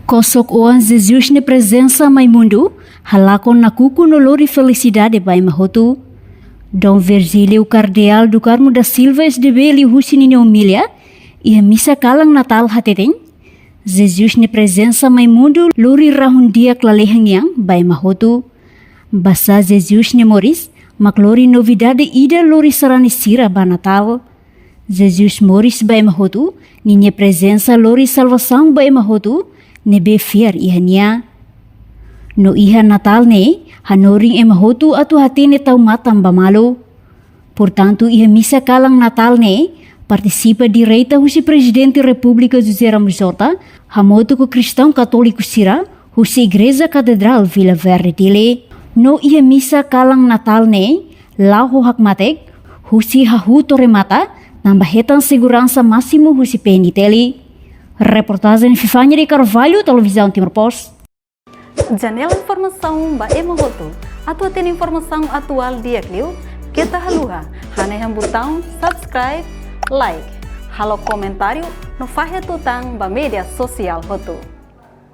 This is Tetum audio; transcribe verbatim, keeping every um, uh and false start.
Kosok-oan Jesus nia prezensa mai mundu, halakon nakukun no lori felisidade ba ema hotu. Dom Virgílio Kardeál do Carmo da Silva S D B liuhusi ninia omilia iha misa kalan Natál hateten, Jesus nia prezensa mai mundu lori rahun-di'ak lalehan nian ba ema hotu. Basá Jesus nia moris mak lori novidade ida lori sarani sira ba Natál. Jesus moris ba ema hotu, ninia prezensa lori salvasaun ba ema hotu, ne'ebé fiar iha nia. No iha Natál ne'e, hanorin ema hotu atu hatene tau matan ba malu. Portantu, iha misa kalan Natál ne'e, partisipa direta husi Prezidente Repúblika José Ramos Horta, hamutuk ho kristaun katóliku sira, husi Igreja Katedrál Vila Verde Dili. No iha misa kalan Natál ne'e, la'o ho hakmatek, husi hahú Torre Mata, tanba hetan seguransa másimu husi P N T L. Reportajen Vivania de Carvalho, Televizaun Timor Post. Janela informasaun ba ema hotu. Atu hatene informasaun atuál di'ak liu, keta haluha hanehan butaun subscribe, like, halo komentáriu no fahe tutan ba média sosiál hotu.